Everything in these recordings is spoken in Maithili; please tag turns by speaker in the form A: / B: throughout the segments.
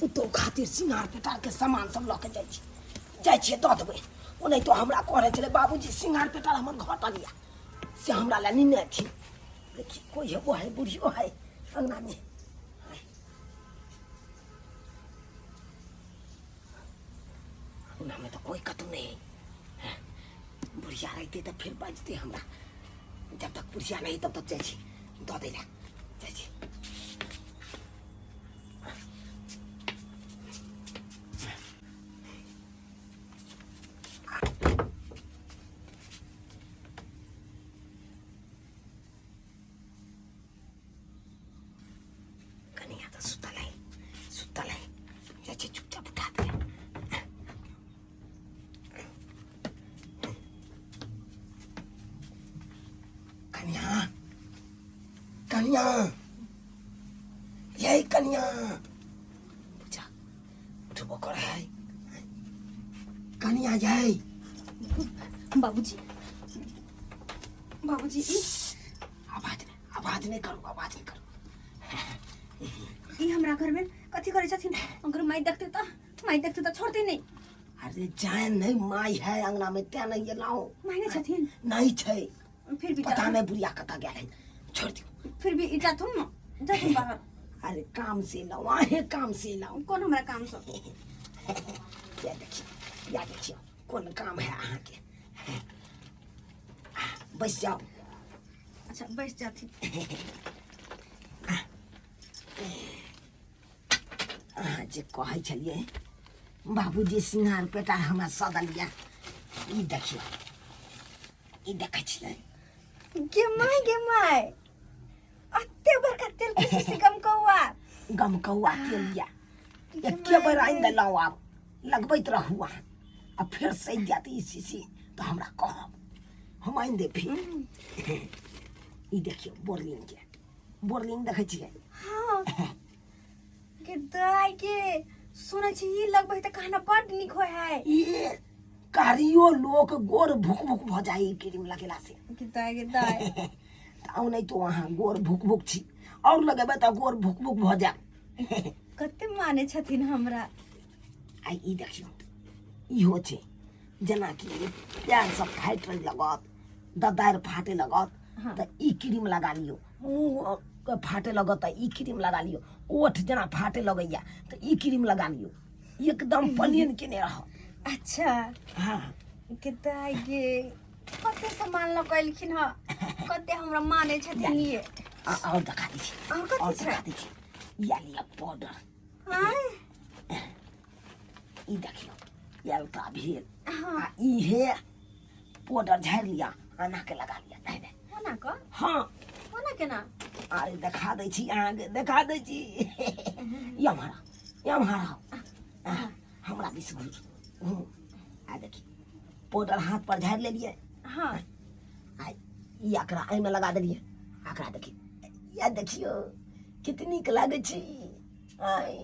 A: पुतोह खातिर सिंगार पेटारके सामान सब लऽ के जाइ छी, जाइ छियै दऽ देबै। ओनाहितो हमरा कहने छलै बाबूजी सिंगार पेटार हमर घटल यऽ, से हमरा लए नेने अथिन। देखी कोइ हेबो है, बुढ़ियो है अङ्गनामे। अङ्गनामे तऽ कोइ कतहु नहि है। बुढ़िया रहितै तऽ फेर बाजतै हमरा। जब तक बुढ़िया नहीं तब तक जाइ छी दऽ दै लए जाइ छी। कनिया तऽ सुतल है, सुतल है। जाइ छी चुपचाप उठा दे। कनिया, कनिया, यही कनिया पूजा उठबो कर है। कनिया जाय।
B: बाबूजी, बाबूजी, ई
A: आवाज नहीं, आवाज नहीं करू, आवाज नहीं करू।
B: ई हमरा घर में कथी करै छथिन? अगर माई देखते त, माई देखते त छोड़ते नहीं।
A: अरे जाए नहीं, माई है अंगना में तें नहीं एलाओ।
B: माई नहीं छथिन?
A: नहीं छै।
B: फिर भी
A: पता
B: जाथुन।
A: नहीं बुढ़िया कतऽ गेल है, छोड़ दियो।
B: फिर भी ई जाथुन न, जाथुन बाहर।
A: अरे काम से लाओ, आहे काम से लाओ।
B: कोन हमरा काम से?
A: या देखियो, या देखियो कोन काम है अहाँ के। बैस जाओ।
B: अच्छा बैस जाथिन।
A: अहाँ जे कहै छलियै बाबूजी सिंगार पेटार हमरा सदल यऽ, ई देखियौ, ई देखै छियै?
B: गे my, गे my, अते बड़का तेल के शीशी गमकौआ।
A: गमकौआ तेल यऽ, एके बेर आनि देलहुँ, आब लगबैत रहू अहाँ। आ फेर सधि जायत ई शीशी तऽ हमरा कहब, हम आनि देब फिर। ई देखियौ बोरलिंग के, बोरलिंग देखै छियै?
B: हाँ के दाय के, सुनै छी ई लगबै तऽ कहना बड नीक होइ है।
A: ई कारियो लोक गोर भुक भुक भऽ जाइ ई क्रीम लगेला से।
B: के दाय, के दाय,
A: तऽ ओनाहितो अहाँ गोर भुक भुक छी, आओर लगेबै तऽ गोर भुक भुक भऽ जायत।
B: कते माने छथिन हमरा।
A: आ ई देखियौ, इहो छै, जेनाकि पैर सब फाटि लगत, ददारि फाटे लगत।
B: हाँ।
A: तऽ ई क्रीम लगा लियौ। मुँह फाटे लगत तऽ ई क्रीम लगा लियौ। ओठ जेना फाटे लगैया तऽ ई क्रीम लगा लियौ, एकदम प्लेन केने रहत।
B: अच्छा।
A: हाँ।
B: के दाय गे, कते सामान लऽ कऽ एलखिन हँ, कते हमरा माने छथिन ये।
A: आओर देखा दै छी।
B: आओर कथी
A: आओर
B: छै?
A: देखा दै छी, या लिअ पाउडर।
B: आँय?
A: ई देखियौ, एलका भेल।
B: हाँ।
A: आ इहे पाउडर झाड़ि लिअ, एना के लगा लिअ। नहीं नहीं।
B: ओना कऽ?
A: हाँ।
B: ओना केना?
A: अरे देखा दै छी अहाँके, देखा दै छी। यम्हारा, यम्हारा, हमरा दिस घुर घुमू। आ देखी, पाउडर हाथ पर झाड़ि लेलियै।
B: हाँ।
A: आ ई एकरा एहिमे लगा देलियै। एकरा देखी, या देखियौ कते नीक लागै छै। आय।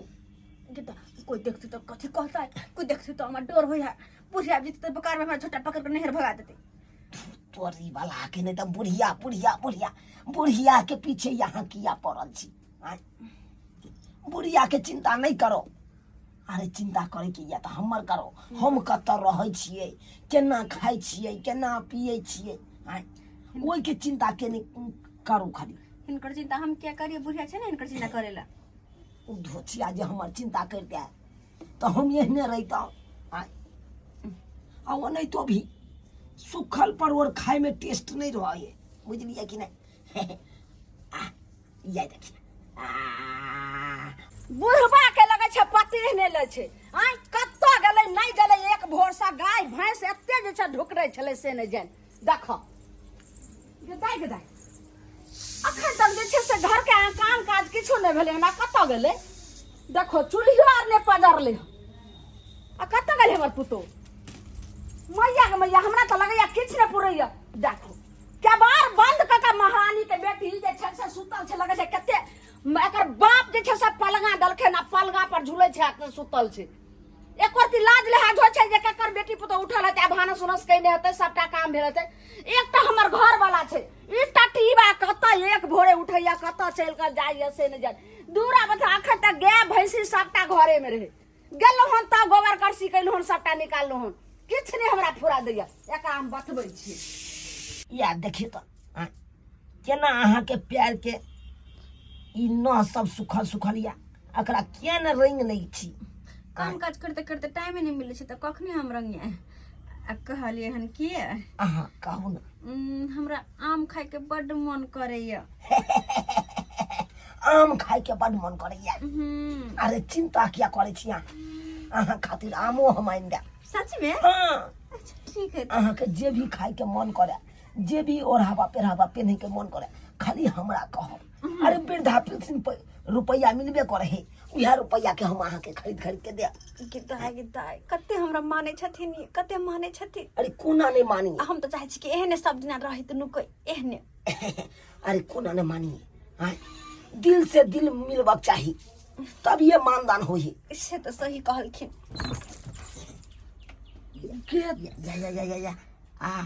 B: गे तऽ कोइ देखतै तऽ कथी कहतै? कोइ देखतै तऽ हमरा डर होइ है, बुढ़िया आबि जेतै तऽ बेकार में हमरा झोटा पकड़ कऽ नैहर भगा देतै।
A: तोरी वाला के नहीं तऽ बुढ़िया, बुढ़िया, बुढ़िया, बुढ़िया के पीछे यहाँ किया पड़ल छी? आँय? बुढ़िया के चिंता नहीं करो। अरे चिंता करे के या तऽ हमर करो, हम कतऽ रहै छियै, केना खाइ छियै, केना पियै छियै, आँय? ओहि के चिंता के नहीं करू खाली।
B: हिनकर चिंता हम किया करिए? बुढ़िया छै ने हिनकर चिंता करेला।
A: ओ धोचिया जे हमर चिंता करिते तऽ हम एहने रहितहुँ? आँय? आ ओनाहितो भी सुखल परोड़ खायमे टेस्ट नहि रहै, बुझलियै कि नहि? आ इएह देखिए आ
C: बुढ़बा के लगै छै पते नहि लै छै। आँय, कतऽ गेलै नहि गेलै, एक भोरसँ गाय भैंस एते जे छै ढुकरै छलै से नहि जानि। देख गे दाइ, गे दाइ, अखन तक जे छै से घरके काम काज किछो नहि भेलै हन, आ कतऽ गेलै? देखो चूल्हियो आर नहि पजरलै हन, आ कतऽ गेलै हमर पुतोहु? मैया के मैया, हमरा तऽ लगैया किछु नहि पुरैया। देखो केबाड़ बंद कऽ के महारानी के बेटी जे छै से सुतल छै, लगै छै कते एकर बाप जे छै से पलंगा देलखिन आ पलंगा पर झूलै छै आ सुतल छै। एको रत्ती लाज लिहाज होइ छै जे ककर बेटी पुतोहु उठल हेतै आ भानस उनस कयने हेतै, सबटा काम भेल हेतै। एकटा हमर घर वाला छै, ई टटीबा कतऽ एक भोरे उठैया, कतऽ चलि कऽ जाइया से नहि जानि। दूरा बता अखन तक गाय भैंसी सबटा घरे में रहे गेलहुँ हन तब गोबर करसी केलहुँ हन सबटा निकाललहुँ हन किछु नहि हमरा फुरा दैया एकरा हम बतबै छी
A: या देखियौ तऽ आँय, केना अहाँके प्यारके ई नह सब सुखल सुखल या एकरा किया ने रंग नहि छी
B: काम काज करते करते टाइमे नहि मिलै छै तऽ कखनी हम रंगिए आ कहलियै हन कि
A: अहाँ कहू ने
B: हमरा आम खायके बड्ड मन करैया
A: आम खायके बड्ड मन करैया
B: हम्म,
A: अरे चिंता किया करै छी अहाँ अहाँ खातिर आमो हम आनि देब
B: सच में
A: हाँ
B: अच्छा ठीक है
A: अहाँके जे भी खायके मन करे जे भी ओढ़ावा पेढ़ावा पेन्हैके मन करे खाली हमरा कहब अरे वृद्धा पेंशन रुपैआ मिलबे करे है उएह रुपैआ के हम अहाँके खरीद खरीद के देब
B: गिद्दा गिद्दा कते हमरा मानै छथिन ई, कते मानै छथिन
A: अरे कोना नहि मानी
B: आ हम तऽ चाहै छी कि एहने सब दिना रहैत नुकै एहने
A: अरे कोना नहि मानी आँय दिल से दिल मिलबाक चाही तब ये मानदान होई
B: से तऽ सही कहलखिन
C: गे
A: या या या या या आ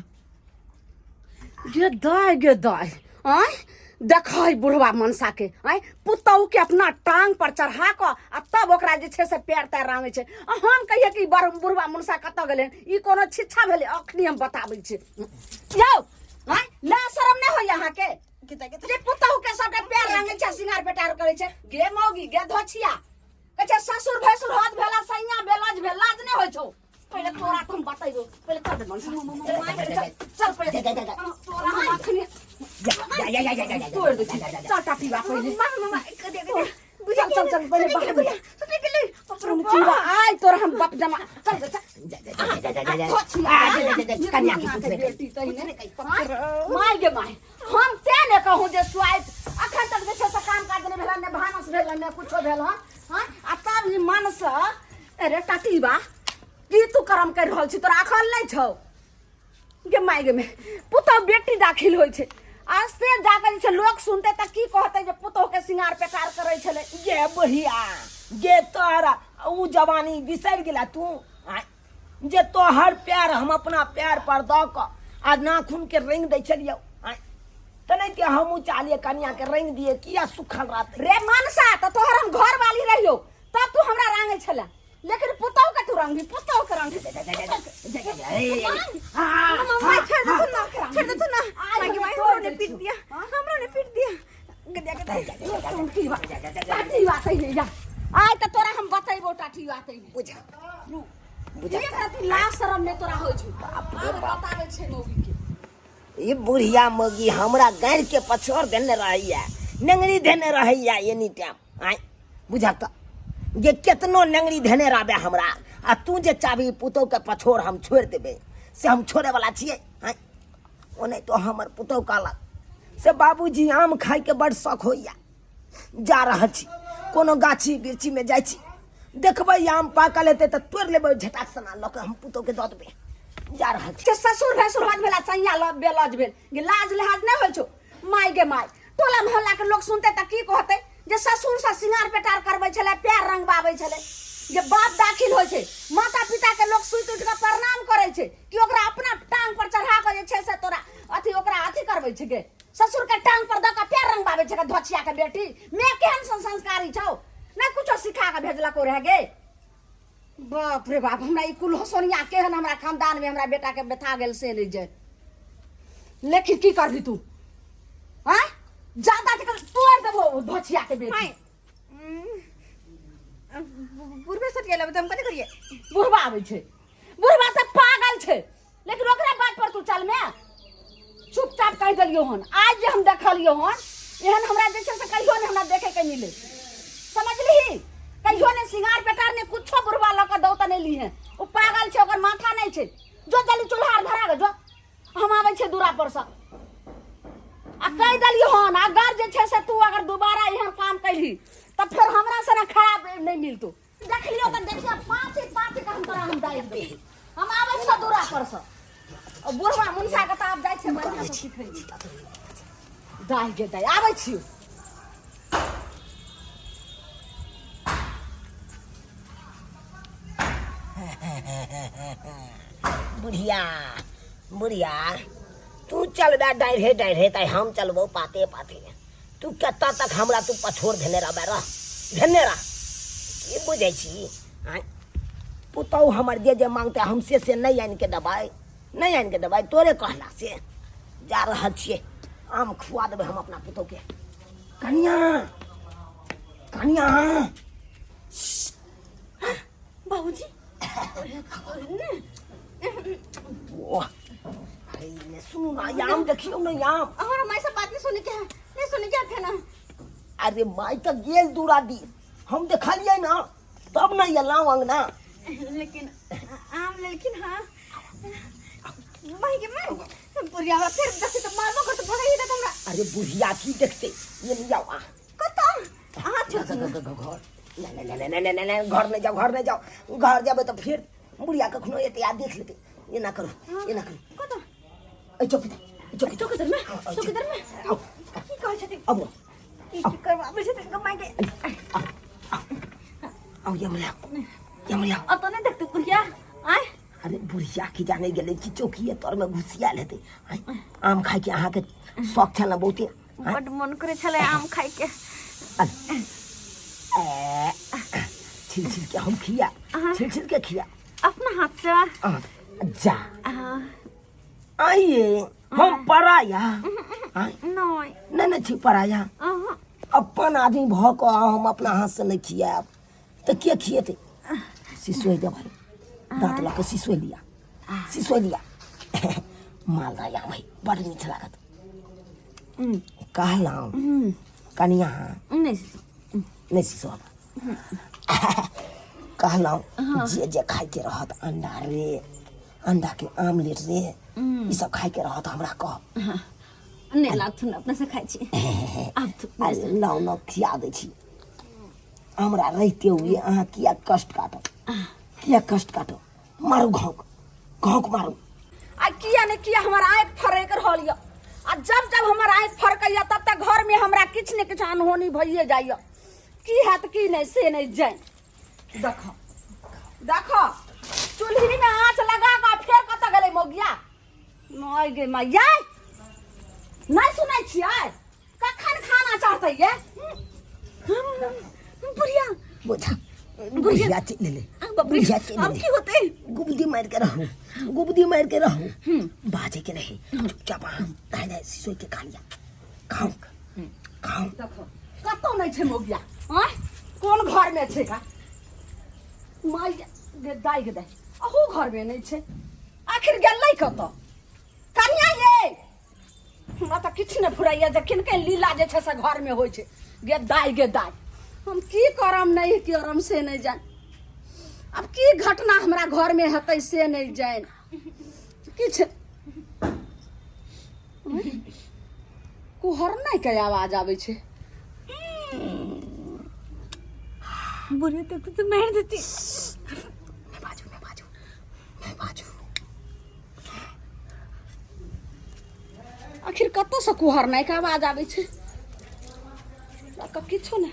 C: गे दाय गे दाय आँय देखै बुढ़वा मनसा के आँय पुतहु के अपना टांग पर चढ़ा कऽ आ तब ओकरा जे छै से पैर तैर रांगै छै आ हम कहियै कि बड़ बुढ़वा मनसा कतऽ गेलै ई कोनो छिच्छा भेलै अखनी हम बताबै छी यौ आँय ला शरम नहि होइए अहाँके
B: गिद्दा गिद्दा
C: जे पुतहु के सबके पैर रांगै छै सिंगार पेटार करै छै गे मौगी गे धोछिया कहै छै ससुर भैंसुर हद भेला सैया बेलज भेल लाज नहि होइ छौ पहिले तोरा तुम बतैबो पहिले चल मनसा चल चल पहिले तोरा हम अखनी
A: या या या या या
C: तोड़ दै छी चल टाटी बा पहिले
B: मामा मामा कदे कदे
C: चल चल चल पहिले बाहर
B: बुझिया सुन गेलै
C: चीवा आइ तोरा हम बाप जमा चल चल
A: कन्या की पुत्र
C: बेटी तहिने माय गे माय हम तें ने कहूँ जे स्वाइत अखन तक जे छै से काम काज नहि भेल ने भानस भेल ने कुछो भेल हन हँ आ तब ई मनसँ अरे टाटीबा की तू करम कर रहल छी तोरा अखन नहि छौ गे माय गे माय पुतहु बेटी दाखिल होइ छै आ से जाके जे छै लोक सुनते तऽ की कहतै जे पुतहु के सिंगार पेटार करै छलै
A: गे बुढ़िया गे तोहरा उ जवानी बिसरि गेला तू आँय? जे तोहर प्यार हम अपना प्यार पर दऽ कऽ आ नाखून के रंग दै छलियौ आँय? तऽ नहि तऽ हमहूँ चाहलियै कनिया के रंग दिए किया सुखल रहतै
C: रे मनसा तऽ तोहर हम घर वाली रहियो तब तू हमरा रांगै छले लेकिन पुतहु के तू रंगही पुतहु के रंगही
B: मामा छोड़ दे ना छोड़ दे ना मागे माय हमरो ने पीट दिया हमरो ने पीट दिया गदिया गदिया
C: टाटी बात है जा आइ तऽ तोरा हम बतैबो टाटी बात है
A: बुझा बुझा
C: एक रति लाज शरम नहि तोरा होइ छौ आब बताबै छै मौगी के
A: ई बुढ़िया मौगी हमरा गाड़ि के पछोर देने रहैया नेंगरी देने रहैया एनी टाइम आय बुझा तऽ जे केतनो नेंगरी धेने रहबे हमरा आ तू जे चाहबी पुतहु के पछोर हम छोड़ि देबै से हम छोड़े वाला छियै आय ओने तो हमर पुतहु कहलक से बाबूजी आम खायके बड़ शौक होइया जा रहल छी कोनो गाछी बिरछीमे जाइ छी देखबै आम पाकल हेतै तऽ तोड़ि लेबै झटाक सना लऽ कऽ हम पुतोहके दऽ देबै जा रहल छी
C: के ससुर भैंसुर हद भेला सैया ल बेलज भेल गे लाज लिहाज नहि होइ छौ माय गे माय टोला मोहल्ला के लोग सुनते तऽ की कहते जे ससुर से सिंगार पेटार करबै छलै पैर रंगबाबै छलै जे बाप दाखिल होइ छै माता पिता के लोग सुति उठि कऽ प्रणाम करै छै कि ओकरा अपना टांग पर चढ़ा कऽ जे छै से तोरा अथी ओकरा अथी करबै छै गे ससुर के टांग पर दऽ कऽ पैर रंगबाबै छै गे धोछिया के बेटी मैं केहन सन संस्कारी छौ नहि कुछो सिखा कऽ भेजलको रहे गे बाप रे बाप हमरा ई कुल सोनिया केहन हमरा खानदान में हमरा बेटा के बैठा गेल से नहीं जाए लेकिन की करबी तू आँय ज्यादा तोड़ देबो धोछिया के बेटी
B: माय बुढ़बे सट गेल अब हम कथी करिए
C: बुढ़बा आबै छै बुढ़बा सब पागल छै लेकिन ओकरा बात पर तू चल में चुपचाप कहि देलियो हन आज जे हम देखलियो हन एहन हमरा जे छै से कहियो नहि हमरा देखे के मिले समझलिही कहियो नहि सिंगार पेटार नहि कुछो बुढ़बा लऽ कऽ दौ तऽ नहि लीहे ओ पागल छै ओकर माथा नहि छै जो जल्दी चूल्हा आर धरा जो हम आबै छै दूरा पर से आ कहि देलियो हन अगर जे छै से तू अगर दोबारा एहन काम कैलही तऽ फेर हमरा से ना खराब नहि मिलतौ देखलियो तऽ देखियो पाँच पाँच के हम तोरा हम दाबि देबै हम आबै छौ दूरा पर से आ बुढ़वा मुनसा के तऽ आब जाइ छै बढ़िआँ से सीखै छी दाइ गे दाइ आबै छी
A: बुढ़िया बुढ़िया तू चलबे डाढ़े डाढ़े तऽ हम चलबो पाते पाते तू कतऽ तक हमरा तू पछोड़ धेने रहबे रह धेने रह की बुझै छी आँय पुतहु हमर जे जे मांगतै हम से से नहि आनि के देबै नहि आनि के देबै तोरे कहला से जा रहल छियै आम खुआ देबै हम अपना पुतहुके कनिया कनिया
B: बाबूजी
A: ओह अरे ने सुनू ना ई आम देखियौ ने ई आम
B: हमरा माय से बात नहीं सुने के है नहीं सुने के है फेना
A: अरे माय तऽ गेल दूरा दिस हम देखलियै ना तब ने एलहुँ अंगना
B: लेकिन आम लेकिन हाँ माय के माय बुढ़िया हमरा फेर देखी तो मारबो करत भगाई देत हमरा
A: अरे बुढ़िया की देखते ये नहीं जाओ आ
B: कतऽ अहाँ छोड़
A: घर नहीं नहीं नहीं नहीं नहीं नहीं घर नहीं जाओ घर नहीं जाओ घर जाबे तो फिर बुढ़िया कखनो एते आ देख लेते ये ना करो ये ना करो
B: कतऽ
A: ए चौकी चौकी
B: चौकीदार में चौकीदार में
A: आओ
B: की कहै छथिन
A: अब
B: की की करबाबै छथिन गो माय के
A: आओ ये मरिया ये मरिया
B: अतऽ नहि देखतै बुढ़िया आँय
A: अरे बुढ़िया की जाने गेलै कि चौकिए तर में घुसियाल हेतै आँय, आम खाइके अहाँके शौक छल ने बहुते आँय,
B: बड मन करै छलै आम खाइके
A: ए, छिल छिल के हम खिया छिल छिल के खिया
B: अपना हाथ से
A: आ, जा
B: हाँ,
A: आइए हम पराया आँय,
B: नहि
A: नहि नहि छी पराया
B: अहाँ
A: अपन आदमी भऽ कऽ हम अपना हाथसँ नहि खियाएब तऽ के खिएतै सिसोइ देबै दाँत लऽ कऽ सिसोइ लिअ सिसोइ लिअ मालदह आम है बड़ मीठ लागत कहलहुँ कनिया
B: नहि
A: नहि सिसोब कहलहुँ जे जे खाइके रहत अंडा रे अंडाके आमलेट रे ई सब खाइके रहत हमरा कह
B: नहि लागथुन अपना से खाइ छी आब तो
A: अरे लाउ न खिया दै छी हमरा रहिते हुए अहाँ किया कष्ट काटब किया कष्ट काटब मारू घोंक घोंक मारू
C: आ किया ने किया हमर आँखि फड़क रहल यऽ आ जब जब हमर आँखि फड़कैया तब तक घर में हमरा किछु ने किछु अनहोनी भइए जाइए की हैत की नहि से नहि जानि देख देख चूल्ही में आँच लगा कऽ फेर कतऽ गेलै मौगिया नहि गे मैया नहि सुनै छियै कखन खाना चढ़तै ये
B: बुढ़िया
A: बोझा बुढ़िया चलि एलै बुढ़िया चलि
B: अब
A: एलै
B: की होतै
A: गुबदी मारि के रहू गुबदी मारि के रहू बाजे के नहीं चुपचाप अहाँ दाएं दाएं सोई के खा लिया खाओ खाओ
C: देखो कतौ नहि छै मौगिया आँय कोन घरमे छै का माय गे दाइ गे दाइ अहू घरमे नहि छै आखिर गेलै कतऽ कनिया ये हमरा तऽ किछु नहि फुराइया जे किनके लीला जे छै से घरमे होइ छै गे दाइ गे दाइ हम की करम नहि करम से नहि जान आब की घटना हमरा घरमे हेतै से नहि जान किछु कुहरनाइ के आवाज आबै छै
B: बुढ़िया तक तो मार देती
A: नहीं बाजू नहीं बाजू नहीं बाजू
C: आखिर कतऽसँ कुहरनाइके आवाज आबै छै किछो नहि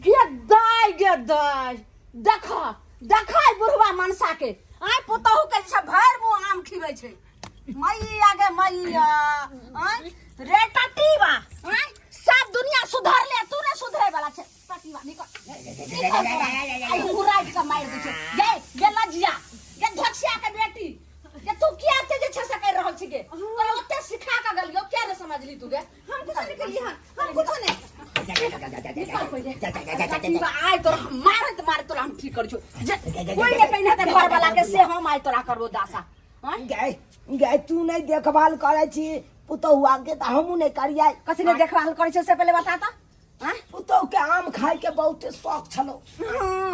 C: गे दाइ गे दाइ देख देख बुढ़वा मनसा के आइ पुतहु के जे छै भरि मुँह आम खिबै छै मैया गे मैया आँय रे टटीबा आँय सब दुनिया सुधरले तू ने सुधरे वाला छै टटीबा निकल निकल तोरा। आइ हुराइ के मारि दै छै गे गे लजिया गे धोछिया के बेटी गे तू किया एते जे छै से करि रहल छी गे तोरा ओते सिखा के गेलियौ किया ने समझली तू गे
B: हम कुछ नहीं करिए हन हम कुछ नहीं
C: निकल पहिले टटीबा आइ तोरा हम मारैत मारैत तोरा हम ठीक करै छौ जे कोइ ने पहिने तऽ घर वाला के से हम आइ तोरा करबो दासा आँय
A: गै गै तू नहि देखभाल करै छी पुतहुआ के तऽ हमहूँ नहि करियै
C: कथी ने देखभाल करै छै से पहिले बता तऽ आँय
A: पुतहु के आम खाय के बहुते शौक छलो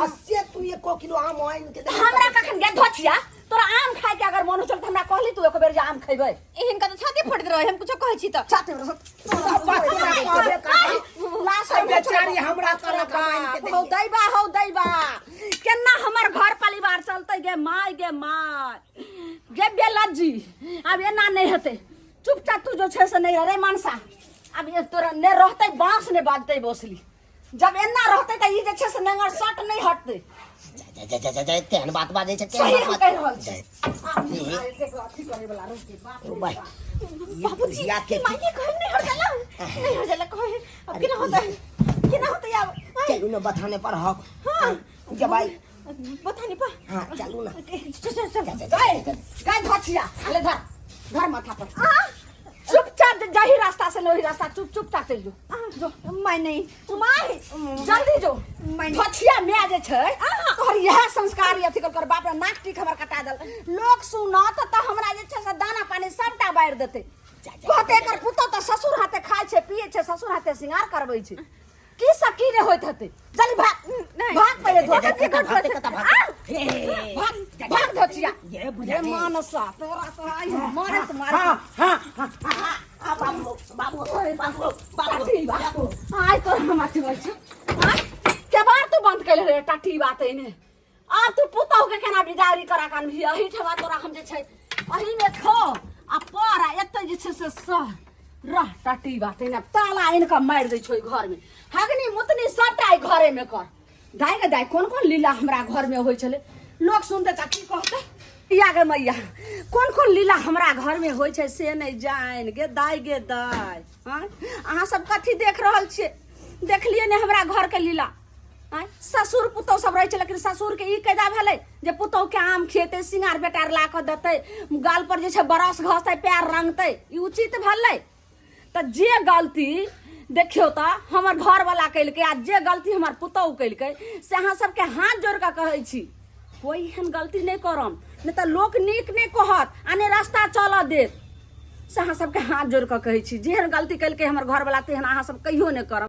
A: आ से तू एको किलो आम आनि के दे
C: हमरा कखन गे धोछिया तोरा आम खाय के अगर मन हो चल त हमरा कहली तू एक बेर जे आम खैबै
B: हिनका तो छाती फट रहे हम कुछ कहै छी तऽ
C: छाती
A: सब बात तोरा कहबे करतौ।
C: लाश
A: बेचारी हमरा तोरा कमाइन के
C: हौ
A: देलियै।
C: दैबा हौ दैबा केना हमर घर परिवार चलतै गे माय गे माय गे बेलज्जी आब एना नहि हेतै चुपचाप तू जो छै से नहि रे मनसा आब ये तोरा ने रहतै बाँस ने बाजतै बोसली जब एना रहतै तऽ ई जे छै से नंगर सट नहि हटतै
A: जा जा जा जा जा तेहन बात बाजै छै
C: सही
A: तेहन
C: हम
A: बात
C: कहि रहल छी
A: जा
C: आब देखो अथी करे वाला रोक के बाप रे
A: भाई
C: बाप।
B: बाबूजी
A: बुढ़िया के
B: माय के कहे नहीं हट जाला नहीं हट जाला कहे अब केना होता है केना होतै आब
A: चलू ने बथाने पर हक हाँ जबाई
B: बथाने पर
A: हाँ चलू ना
C: चल चल चल गाय गाय धचिया ले धर धर माथा पर चुपचाप जाही रास्ता से लोही रास्ता चुप चुपचाप चल जो
B: जो मैं नहीं
C: माय जल्दी जो
B: मैं
C: धचिया में जे छै तोहर इएह संस्कार अथी कर बाप रे नाक टीक हमर कटा दल लोक सुनत त हमरा जे छै से दाना पानी सबटा बारि देतै कहते एकर पुतोह तऽ ससुर हाथे खाइ छै पिए छै ससुर हाथे श्रृंगार करबै छै की सब की रे होइत हेतै जल्दी भाग भाग पहिले धो भाग भाग धोचिया
A: ये बुझा
C: हे मानसा तोरा तो आई मारत मारत
A: हाँ हाँ हाँ हाँ बाबू बाबू बाबू
C: टाटी
A: बाबू
C: बात आइ तोरा हम अथी होइ छौ आइ केबाड़ तू बंद कैले रे टाटी बात एने आब तू पुतहु के केना बिदारी करा कान भी अही ठमा तोरा हम जे छै अही में खो आ पर आ एतै जे छै से सह रह टाटी बात एने ताला आनि कऽ मारि दै छौ ओहि घर में हगनी मुतनी सबटा एहि घरे में कर दाइ गे दाइ कोन कोन लीला हमरा घर में होइ छलै लोक सुनतै तऽ की कहतै या गे मैया कोन कोन लीला हमरा घर में होइ छै से नहि जानि गे दाइ गे दाइ आँय अहाँ सब कथी देख रहल छियै देखलियै ने हमरा घर के लीला आँय ससुर पुतहु सब रहै छै लेकिन ससुरके ई कैदा भेलै जे पुतहुके आम खिएतै सिंगार बेटार ला कऽ देतै गाल पर जे छै बरस घसतै पैर रंगतै ई उचित भेलै तऽ जे गलती देखियौ तऽ हमर घरवला केलकै आ जे गलती हमर पुतहु केलकै से अहाँ सबके हाथ जोड़ि कऽ कहै छी कोइ एहन गलती नहि करम नहि तऽ लोक नीक नहि कहत आ नहि रास्ता चलऽ देत से अहाँ सबके हाथ जोड़ि कऽ कहै छी जेहन गलती केलकै हमर घरवला तेहन अहाँ सब कहियो नहि करब।